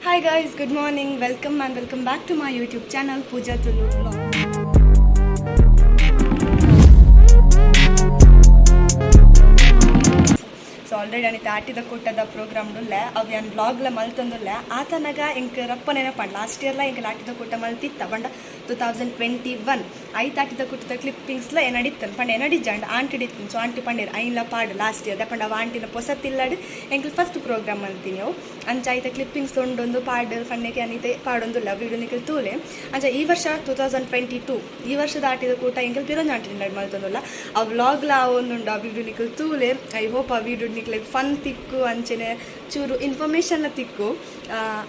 Hi guys, good morning, welcome and welcome back to my YouTube channel Pooja Tulu vlog. So already Anita ಆಟಿದ ಕೂಟದ programme ಉಳ್ಳೆ, ಅವು ಯಾನ್ ವ್ಲಾಗ್ಲ ಮಲ್ತೊಂದುಲ್ಲೆ. ಆತನಗ ಎಂಕ್ ರಪ್ಪ ನೆನಪಂಡ್, last ಇಯರ್ಲ ಎಂಕ್ ಆಟಿದ ಕೂಟ ಮಲ್ತಿತ್ತ. ಪಂಡ 2021 ಐತ ಆಟಿದ ಕೂಟದ ಕ್ಲಿಪ್ಪಿಂಗ್ಸ್ಲ ಎನಡಿತ್ತನ್ ಪಂಡ ಎನಡಿಜ್ಜಂಡ್ ಆಂಟಿ ಇತ್ತು. ಸೊ ಆಂಟಿ ಪಂಡೇರ್ ಐನ್ಲ ಪಾಡು ಲಾಸ್ಟ್ ಇಯರ್ ಪಂಡ ಅವು ಆಂಟಿನ ಪೊಸತಿಲ್ಲಡ್ ಎಂಕ್ಲು ಫಸ್ಟ್ ಪ್ರೋಗ್ರಾಮ್ ಮಲ್ತೀನಿ ಅವು. ಅಂಚ ಐತ ಕ್ಲಿಪ್ಪಿಂಗ್ಸ್ ತೊಂಡೊಂದು ಪಾಡು ಪಣ್ಣೆಗೆ ಅನಿತೆ ಪಾಡೊಂದುಲ್ಲ, ವೀಡಿಯೋ ನಿಕಲ್ ತೂಲೆ. ಅಂಚ ಈ ವರ್ಷ 2022 ಈ ವರ್ಷದ ಆಟಿದ ಕೂಟ ಎಂಕಲ್ ಪಿರಂಜ ಆಂಟಿ ಮಲ್ತೊಂದುಲ್ಲ. ಆ ವ್ಲಾಗ್ಲ ಒಂದುಂಡು, ಆ ವೀಡಿಯೋ ನಿಕಲ್ ತೂಲೆ. I hope ಆ ವೀಡಿಯೋ ನಿಕ್ಲೆ ಫನ್ ತಿಕ್ಕು, ಅಂಚೆನೆ ಚೂರು ಇನ್ಫಾರ್ಮೇಶನ್ ತಿಕ್ಕು.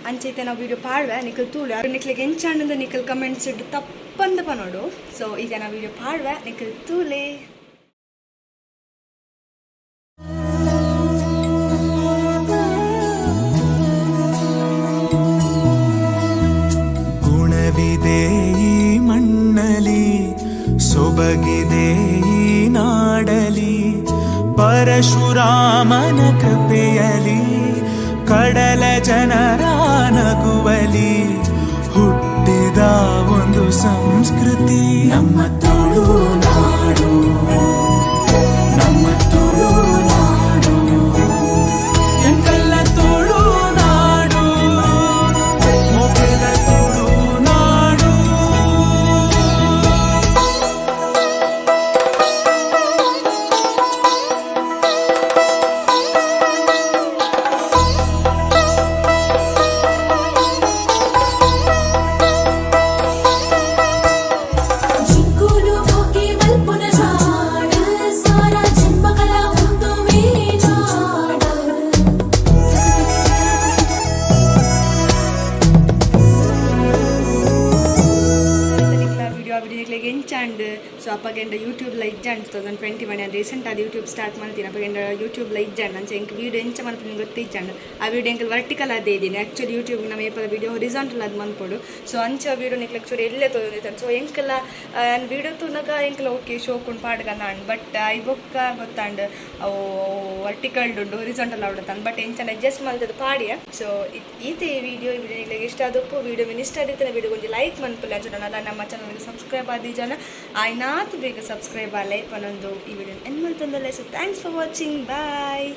ಅಂಚೈತೆ ನಾವು ವೀಡಿಯೋ ಪಾಡ್ವೆ, ನಿಕಲ್ ತೂಲೆ. ನಿಕ್ಲೆಗೆ ಎಂಚಾಂಡ ನಿಕಲ್ ಕಮೆಂಟ್ಸ್ ಇಟ್ಟು ತಪ್ಪಂದ ಪನೋಡು. ಸೊ ಈಗ ನಾವು ವೀಡಿಯೋ ಪಾಡ್ವೆ, ನಿಕಲ್ ತೂಲೆ. ಗುಣವಿದೆ ಈ ಮಣ್ಣಲಿ, ಸೊಬಗಿದೆ ಈ ನಾಡಲಿ, ಪರಶುರಾಮನ ಕೃಪೆಯಲಿ, ಕಡಲ ಜನರ ನಗುವಲಿ ಹುಟ್ಟಿದ ಒಂದು ಸಂಸ್ಕೃತಿ ನಮ್ಮ ತುಳುನಾಡು, ನಮ್ಮ ತುಳುನಾಡು, ಎಂಕಲ್ನ ತುಳುನಾಡು, ಮೊಗೆದ ತುಳುನಾಡು. ಜಿಂಕುಲು ಮೋಕೆ ಮಲ್ಪುನ ಜಾಡ, ಸಾರ ಜನ್ಮಗಳ ಉಂದುವೇ ನಾಡ. ನಿಕ್ಲ ವಿಡಿಯೋ ಆ ವಿಡಿಯೋ ನಿಕ್ಲೆಗ್ ಎಂಚಾಂಡ್? ಸೊ ಅಪ್ಪಗೆಂಡ ಯೂಟ್ಯೂಬ್ಲ ಇಜ್ಜಾಂಡ್. 2021 ರೀಸೆಂಟ್ ಆದ್ ಯೂಟ್ಯೂಬ್ ಸ್ಟಾರ್ಟ್ ಮಲ್ತೀನಿ. ಅಪ್ಪಗೆಂಡ ಯೂಟ್ಯೂಬ್ಲ ಇಜ್ಜಾಂಡ್. ಅಂಚ ಎಂಕ್ ವೀಡಿಯೋ ಎಂಚ ಮಲ್ಪುನ ಗೊತ್ತಿಜ್ಜಾಂಡ್. ಆ ವಿಡಿಯೋ ಎಂಕಲ್ ವರ್ಟಿಕಲ್ ಆದೇ ಇದೀನಿ. ಆ್ಯಕ್ಚುಲಿ ಯೂಟ್ಯೂಬ್ ನಮ್ಮ ಏಪಲ ವಿಡಿಯೋ ಹೊರಿಸಾಂಟಲ್ ಆದ್ ಮನ್ಪೊಡು. ಸೊ ಅಂಚ ವಿಡಿಯೋ ನಿಕ್ಲೆಗ್ ಚೂರು ಎಲ್ಲೆ ತೋಜೊಂದಿತ್ತಂಡ್. ಸೊ ಎಂಕಲ ವಿಡಿಯೋ ತೂನಗ ಎಂಕಲ ಓಕೆ ಶೋಕುಂಡು ಪಾಡ್ಗಂದ ಆಂಡ್. ಬಟ್ I ಬೊಕ್ಕ ಗೊತ್ತಾಂಡ್ ಅವು ವರ್ಟಿಕಲ್ ಉಂಡು, ಹೊರಿಸಾಂಟಲ್ ಆವಡತಾಂಡ್. ಬಟ್ ಎಂಚನ ಅಡ್ಜಸ್ಟ್ ಮಲ್ತದ ಪಾಡಿಯ. ಸೊ ಈತೆ ವಿಡಿಯೋ. ಈ ವಿಡಿಯೋ ನಿಕ್ಲೆಗ್ ಇಷ್ಟ ಆದಪ್ಪು. ವಿಡಿಯೋ ಮಿನ್ ಇಷ್ಟ ಆದಿತ್ತನ ವಿಡಿಯೋ ಒಂಜಿ ಲೈಕ್ ಮನ್ಪುಲೆ. ಅಂಚ ನಮ್ಮ ಚಾನಲ್ಗೆ ಸಬ್ಸ್ಕ್ರೈಬ್ ಆದಿ ಜನ ಆಯ್ನಾತ್ ಬೇಗ ಸಬ್ಸ್ಕ್ರೈಬ್ ಆಲೆ ಪನೊಂದು ಈ ವಿಡಿಯೋ ಎಂಡ್ ಮಲ್ತೊಂದುಲ್ಲೆ. So thanks for watching, bye.